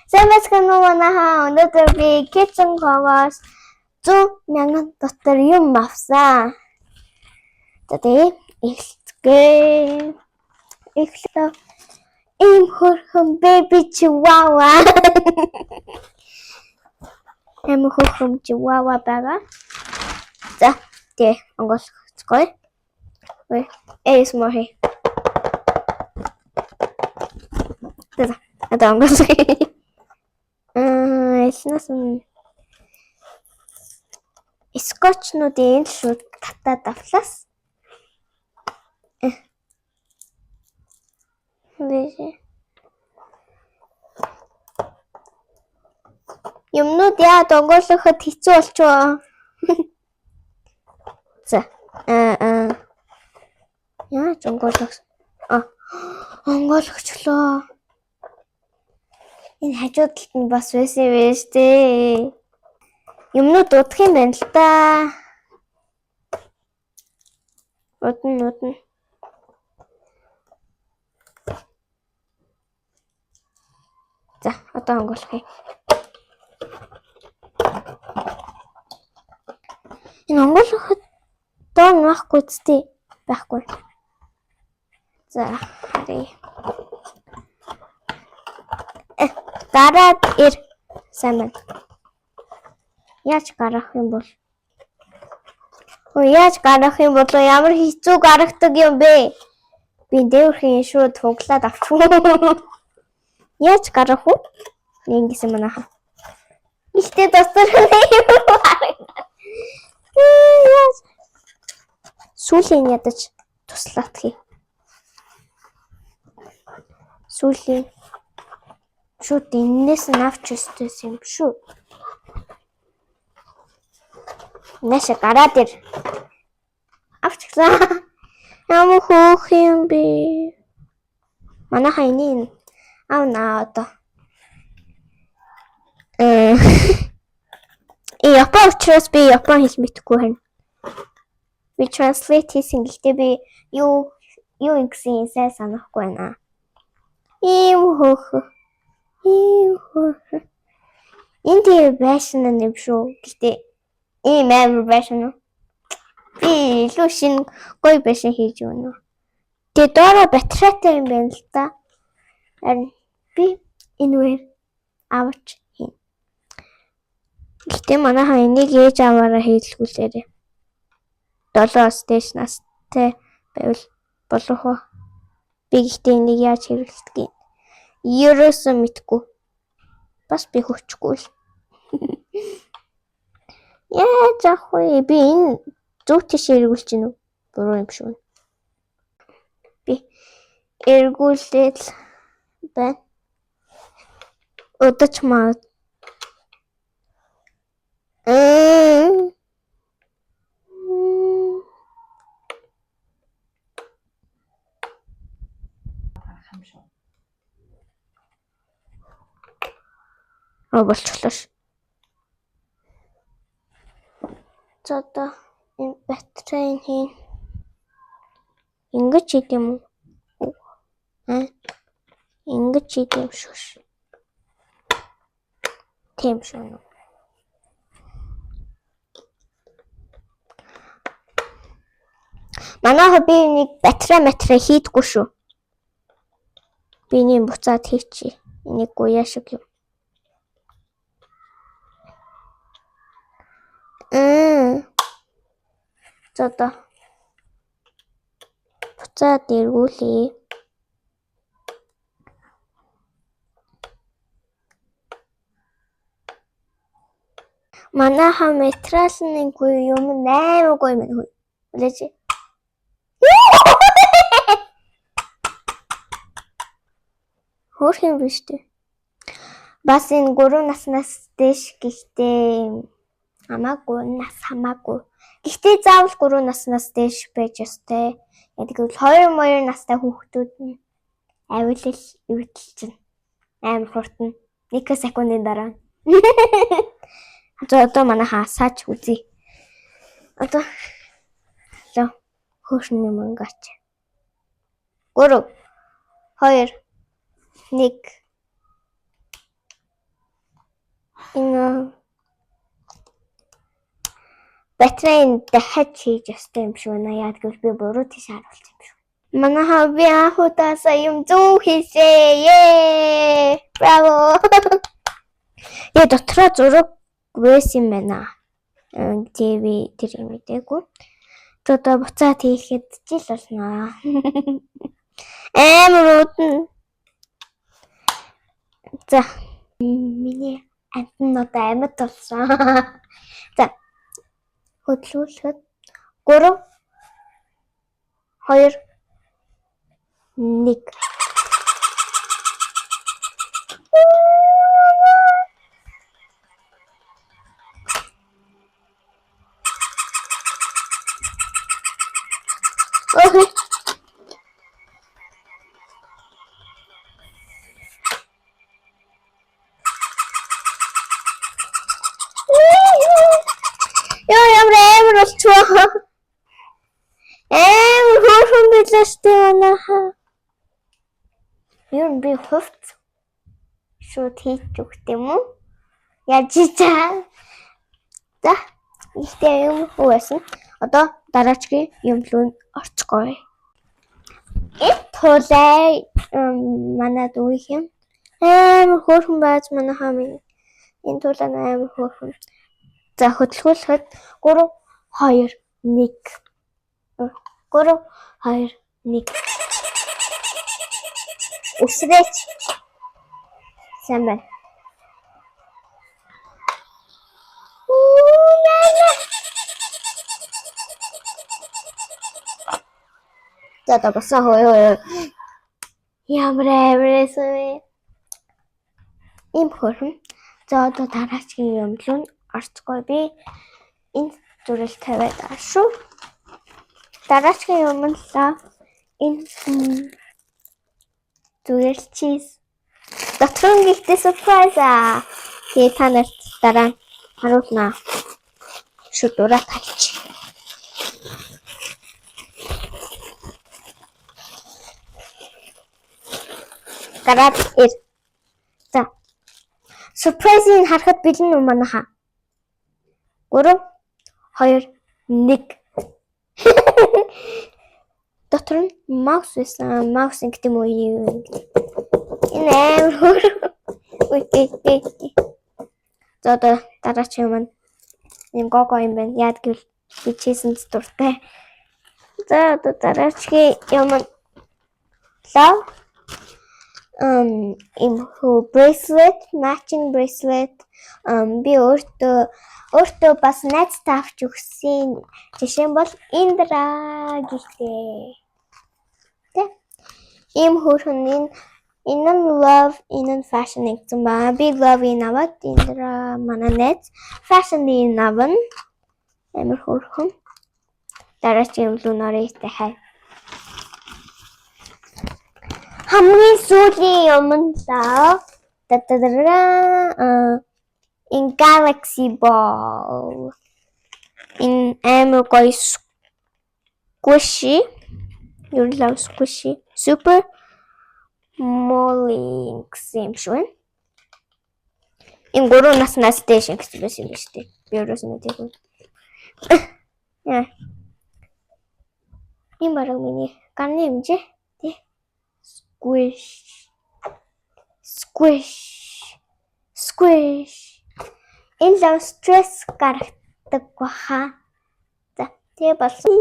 Сайн байцгаана уу манайхаа. Өнөөдөр би Kitchen Home-оос 100,000 дотор юм авсан. За тэгээ эхэлцгээе. Эхлээ. Ийм хөөрхөн baby chihuahua. Ийм хөөрхөн chihuahua байгаа. За тэгээ онгойлгоцгоё. Ой, ASMR хий. За, одоо онгойлгоё. Элнээс нь скотчнуудын л шууд татаад авлаас. Бэ. Юмнууд яад онгойлгоход хэцүү болчихоо. За. Аа. Яаж онгойлгох? А. Онгойлгочлоо. Энэ хажуу талд нь бас байсан юм байна шүү дээ. Юмнууд удах юм байна л та. Удна удна. За, одоо онгойлгоё. Энэ онгойлгоход доор нь байхгүй зү байхгүй. За, харъя. Гараад ир. Сайн байна. Яаж гарах юм бол? Өө яаж гарах юм бол ямар хэцүү гаргадаг юм бэ? Би дээвэрхэн шууд хуглаад авчих. Яаж гарах вэ? Нэг гэсэн манайха. Ихтэй дотор юм харагдаад. Яаж? Сүүлийн ядаж туслаат хий. Сүүлийн шууд энээс нь авч өстөөс юм шүү. Наша гараад ир. Авчихлаа. Ямар хөөх юм бэ? Манайха энийг авнаа одоо. Э Япон учраас би япон хэл мэдэхгүй байна. Би translate хийсэн гэхдээ би юу юу ингэсэн сайн санахгүй байна. Ийм хөөх. Ийм хөөх. Энэ тийм байшин юм шүү. Гэхдээ ийм амар байшин уу? Би илүү шинэ гоё байшин хийж өгнө. Тэгээ доороо батарейтай юм байна л да. Харин би энэ үеэр авч хийн. Гэхдээ манайхан энийг ээж аваараа хийлгүүлээрэй. 7-оос дээш настай байвал болох уу? Би гэхдээ энийг яаж хэрэглэдгийг ерөөсөө мэдэхгүй. Бас би хөвчихгүй л. Яаж авах вэ? Би энэ зөв тийш эргүүлж гин үү? Буруу юм шүү. Би эргүүлээд л байна. Удаж маа. Гарах юм шүү. Аа болчихлоо ш. За одоо энэ батарейн хийн. Ингэж хийд юм уу? Аа. Ингэж хийд юм шүү. Тийм шүү. Манайха би нэг батарей матерей хийдэггүй шүү. Би энийг буцаад хийчихье. Энийг гуяа шиг юм. За одоо буцаад эргүүлье. Манайха материал нэг юм амар гоё юм байна. Үлээж. Хөөх юм биш үү? Бас энэ 3 наснаас дээш гэхдээ хамаагүй нас хамаагүй. Гэхдээ заавал 3 наснаас дээш байж ёстой. Яг тэгвэл 2 2 настай хүүхдүүд нь авилал эвдэл чинь амар хурдан 1 секундын дараа. За одоо манайхаа асаач үзье. Одоо лөө хөөрхөн юм өнгөч. 3 2 1. Энэ батарейн дахиад хийж ёстой юм шиг байна. Яад гэвэл би буруу тийш харуулсан юм шиг. Манайхаа, би анх удаасаа юм зөв хийсээ. Ее! Браво. Тэгээ дотроо зураг байсан юм байна. Тэгээ би тэр юм мэдээгүй. Одоо буцаад хийхэд жил болно. Амар үүдэн. За, миний амт нь одоо амьд болсон. За, хөдөлгүүлэхэд 3 2 1. Ой. Йоо, ямар амар болчихвоо. Амар хөөрхөн байлаа штэ манайхаа. Ер нь би хувц шууд хийж өгт юм уу? Яаж чаа. За, ихтэй юм хүү байсан. Одоо дараачгийн юм руу орцгоё. Энэ тулай манай дүүх юм. Амар хөөрхөн байж манайхаа минь. Энэ тулай амар хөөрхөн. За, хөдөлгүүлэхэд 3 2 1 3 2 1. Үсрээч. Сайн байна. Уу, нана. За, одоо босоо, хөөе хөөе. Ямар амар вэ? Ийм хөөрхөн. За, одоо дараачгийн юм руу орцгоо, би энэ зүрэл тавиад аа шүү. Дараачгийн юм нь л энэ зүгээр cheese. Дотор нь гэхдээ surprise аа. Тэгээ та нарт дараа нь харуулнаа. Шүд ураа талч. Гараад ир. За. Surprise-ийг харахад бэлэн үү, манайхаа? 3 2 1. Дотор нь mouse байсан. Mouse гэдэг юм уу, юу юм. Энэ амар хөөр. Үй үй үй. За, одоо дараач юм нь юм гого юм байна. Яад гэвэл би cheese-нд дуртай. За, одоо дараачгийн юм нь love им хөө bracelet, matching bracelet. Би өөртөө өөртөө бас найзтай авч өгсөн жишээ нь бол Индра гэлтэй. Тэ? Ийм хөөрхөн, энэ нь love, энэ нь fashion гэсэн ба. Би love-ийг аваад, Индра манай найз fashion-ыг авна. Амар хөөрхөн. Дараагийн юм руу нөрөөтэй хай. Хамгийн сүүлийн юм нь love. Та-та-да. Энэ Galaxy Ball. Энэ амар гоё squishy. Юу л squishy. Super Molly гэсэн юм шиг байна. Энэ гурван наснаас дээш гэсэн байсан юм шүү дээ. Би өөрөөс нь мэдээгүй. Яа. Энэ бараг миний гарны хэмжээ. Тэ. Squish. Squish. Squish. Энэ лав стресс гаргадаг баха. За, тэгээ болсон.